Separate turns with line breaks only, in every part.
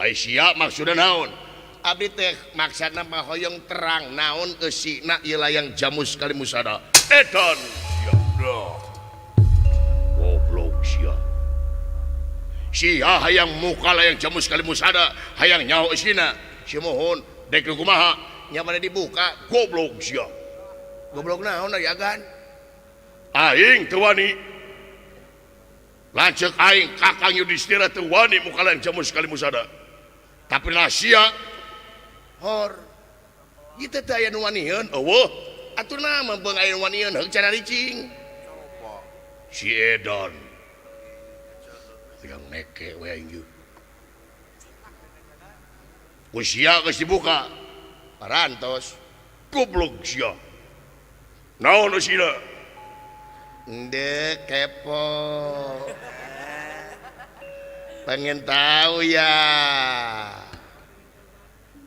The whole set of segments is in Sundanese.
Ai sia maksudna naon? Abdi teh maksudna mah hoyong terang naon eusina ieu layang Jamus Kalimusada. Edan sia dah. Goblok sia. Sia hayang muka layang Jamus Kalimusada, hayang nyaho eusina. Si mohon dek kumaha? Nya mana dibuka? Goblok sia. Goblok naon ari agan? Aing teu wani. Lanceuk aing Kakang Yudhistira teu wani muka layang Jamus Kalimusada. Tapi nah sia hor. Ieu teh aya nu waniheun? Eueuh. Atuh naha beung aya nu waniheun heug cara ricing. Si edan. Yang neke we aing ieu. Ku sia geus dibuka. Parantos. Goblok sia. Naon eusina? Ndek kepo. Pengen tahu ya.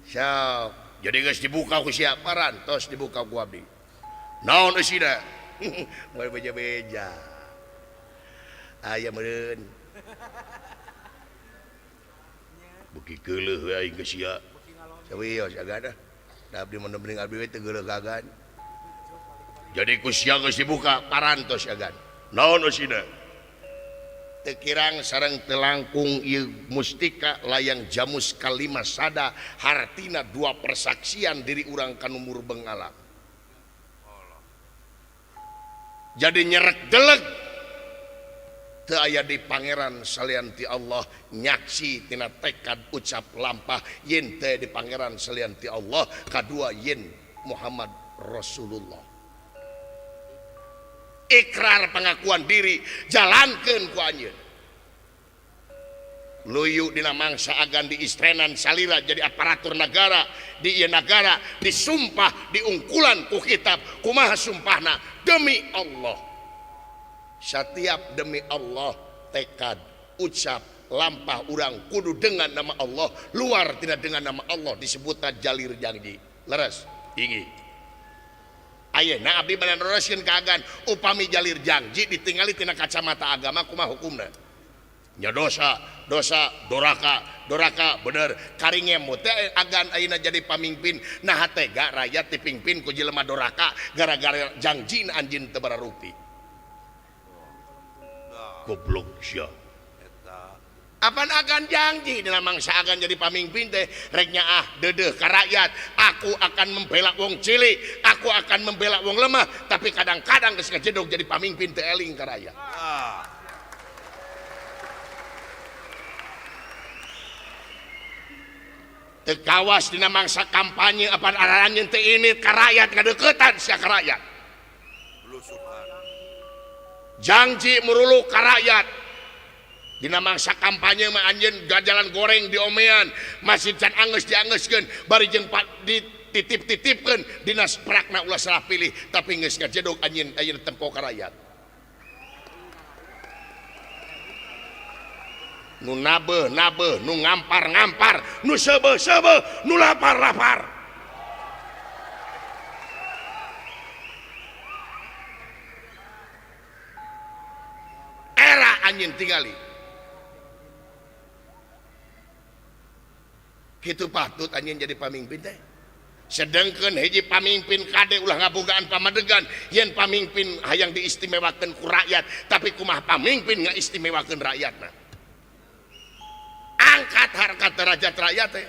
Sok. Jadi geus dibuka ku sia parantos dibuka ku abdi. Naon eusina? Moal beja-beja. Aya meureun. Beuki geuleuh we aing ka sia. Sawios agan ah. Da abdi mah mending abdi we teu geuleuh ka agan. Jadi ku sia geus dibuka parantos agan. Naon eusina? Teu kirang sareng teu langkung ieu mustika layang Jamus Kalimasada hartina dua persaksian diri urang ka nu murbeng alam. Jadi nyerek deleg teu aya di pangeran salian ti Allah nyaksi tina tekad ucap lampah yen teu di pangeran salian ti Allah kadua yen Muhammad Rasulullah. Ikrar pengakuan diri jalankeun ku anjeun. Luyu dina mangsa agan di istrenan salira jadi aparatur negara di ieu nagara disumpah diungkulan ku kitab kumaha sumpahna demi Allah. Setiap demi Allah tekad ucap lampah urang kudu dengan nama Allah, luar tidak dengan nama Allah disebutna jalir janji. Leres ingi. Ayeuna abdi bade neroskeun ka agan upami jalir janji ditingali tina kacamata agama kumaha hukumna? Nya dosa, dosa, doraka, doraka bener karingemu teh agan ayeuna jadi pamimpin naha tega rakyat dipimpin ku jelema doraka gara-gara janjina anjeun teu bararupi. Goblok sia. Apan agan janji dina mangsa agan jadi pamimpin teh rek nyaah deudeuh ka rakyat, aku akan membela wong cilik, aku akan membela wong lemah, tapi kadang-kadang geus ngajedog jadi pamimpin teu eling ka rakyat. Teu kawas dina mangsa kampanye apan araranjeun teu init ka rakyat ngadeukeutan sia ka rakyat. Janji muruluk ka rakyat. Dina mangsa kampanye mah anjeun gajalan goreng diomean, masjid can anggeus dianggeuskeun, bari jeung dititip-titipkeun dina prakna ulah salah pilih, tapi geus ngajedog anjeun ayeuna tempo ka rakyat. Nu nabeuh nabeuh, nu ngampar ngampar, nu seubeuh seubeuh, nu lapar lapar. Era anjeun tingali. Kitu patut anjeun jadi pamimpin teh. Sedengkeun hiji pamimpin kade ulah ngabogaan pamadegan yen pamimpin hayang diistimewakeun ku rakyat, tapi kumaha pamimpin ngaistimewakeun rakyatna. Angkat harkat derajat rakyat teh.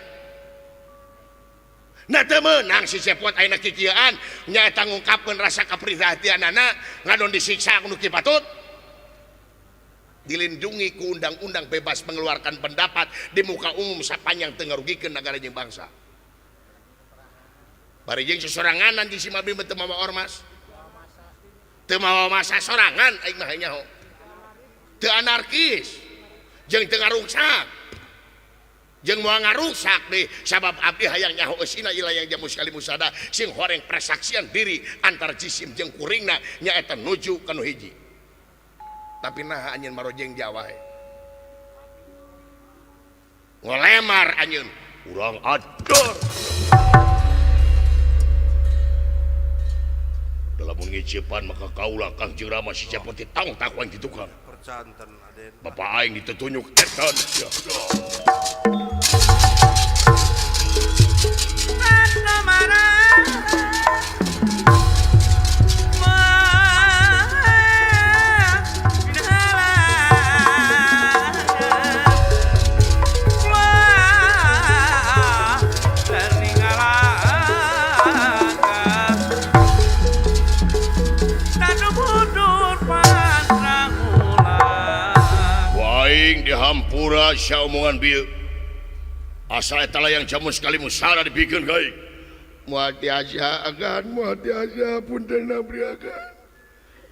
Nah teu meunang si Cepot ayeuna kikieuan nyaeta ngungkapkeun rasa kaprihatianana ngadon disiksa ku nu kieu patut. Dilindungi ku undang-undang bebas mengeluarkan pendapat di muka umum sapanjang teu ngarugikeun nagara jeung bangsa. Bari jeung sesoranganan di si Mabdi teu mawa ormas. Teu mawa masa sorangan aing mah nyaho. Teu anarkis jeung teu ngaruksak. Jeung moal ngaruksak deui sabab abdi hayang nyaho eusina ieu layang Jamus Kalimusada sing horeng persaksian diri antara jisim jeung kuringna nyaeta nuju ka nu hiji. Tapi naha anjeun marojeng Jawa we. Ngolemar anjeun urang ador. Lamun ngicipan maka kaula Kang Jeung Rama si Cepot tong takuan di tukang.
Percanten Aden.
Bapak aing ditutunyuk edan. Ya. Ulah sia omongan bieu. Asal eta layang jamus sekali musara dipikeun ka aing. Moal tiasa agan, moal tiasa punten abdi agan.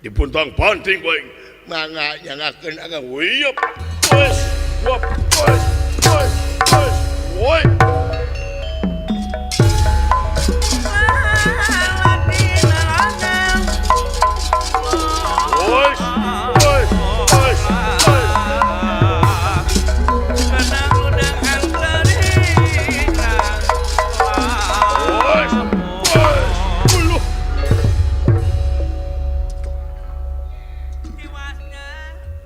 Dipuntang panting ku aing. Mangga nyangakeun agan. Wiyep. Wes, wap, wes, wes, wes. Woi. Wes, wes, wes, wes. Wes, wes. Uluh.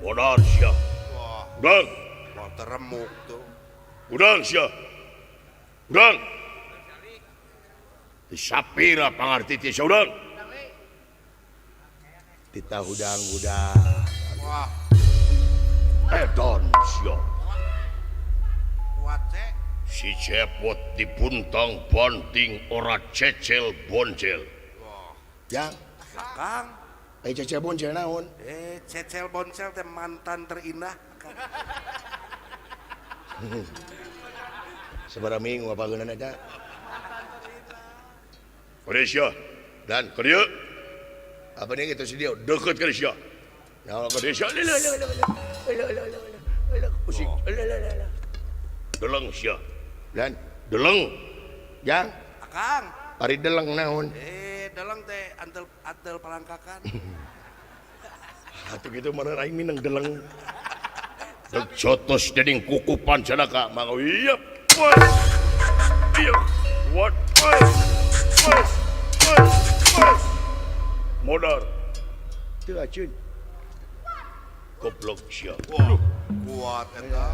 Modar sia.
Wah,
Udang,
wah teremuk tuh.
udang sia. Udang. Disapira pangarti ti sia udang. Tita hudang-hudang.
Wah,
Edan sia.
kuat cek.
Si Cepot dipuntang banting ora cecel boncel.
Wah,
Yang
Kang,
cecel boncel naon?
Cecel Boncel teh mantan terindah. Kang.
Sabaraha minggu apa geunana eta? Ka dan ka dieu. Apa nih gitu si dia deket ka sia. Nah, ka dieu sia. Leuh leuh leuh leuh. Leuh leuh leuh leuh. Pusing. Leuh leuh leuh. Deleng sia. Dan deleng. Jang,
Akang,
ari deleng naon?
Deleng teh antel antel palangkakan.
Atuh kitu mana aing minang deleng. Dek jotos dening kuku pancanaka mangga ieu. Wes. Ieu. What? Wes. Wes. Wes. Wes. Modar. Teu acun. Goblok sia.
Wah, kuat eta.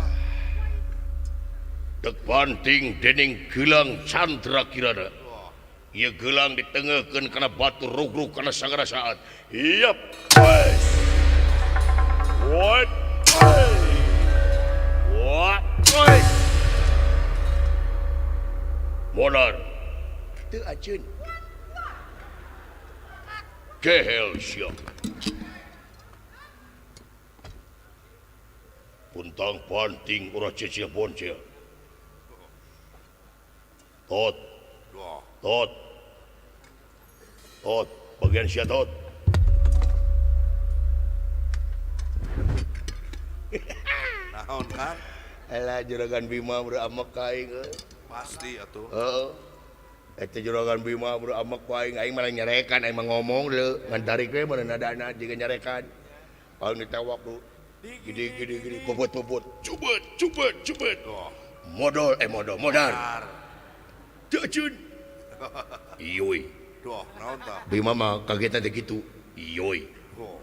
Dek banting dening gelang Chandra Kirana.
Wah,
Ieu gelang ditengeukeun kana batu rugrug kana sagara saat. Ieu. Wes. What? What? Wes. Modar. Teu acun. Kehel sia. Puntang panting ora cecil boncel. Tot,
wah,
tot. Tot, bagian sia tot.
Naon Kang?
Elah juragan Bima beramek ka aing euy.
Pasti atuh.
Heeh. Eta juragan Bima beramek ku aing, aing malah nyarekan, aing mah ngomong leu, ngan tarik we meureun nadana jiga nyarekan. Paling ditewak lu. Gede gede gede bobot-bobot. Cubet cubet cubet.
Wah,
Modal modal modal.
tar.
Teu aceun. Iyoi.
Duh, naon tah?
Bima mah kagetan teh kitu. Iyoi.
Oh,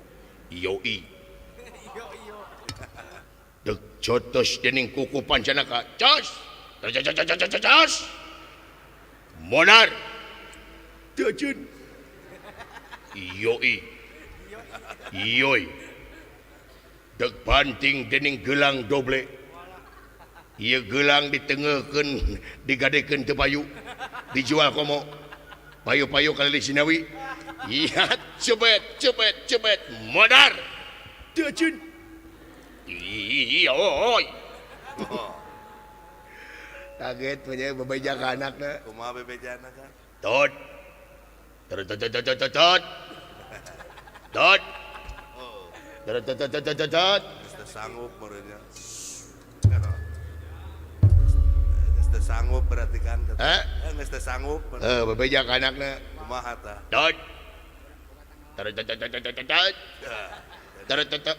Iyoi. Dek jotos dening kuku pancanaka. Cos. Cos cos cos cos cos. Modar. Teu aceun. Iyoi. Iyoi. Dek banting dening gelang doble. Ieu gelang ditengeukeun digadekeun teu payu. Dijual komo. Payu-payu kali di Sinawi. Iya, cebet cebet cebet modar. Teu aceun. Iyoi. Kaget punya bebeja ka anakna.
Kumaha bebejana Kang?
Tot. Tot tot tot tot tot tot. Tot.
Oh,
Tot tot tot tot tot tot.
geus teu sanggup meureunnya. Geus teu sanggup berarti kan.
Hah?
Geus teu sanggup.
Bebeja ka anakna.
Kumaha tah?
Tot. Tot tot tot tot tot tot. Tot tot tot.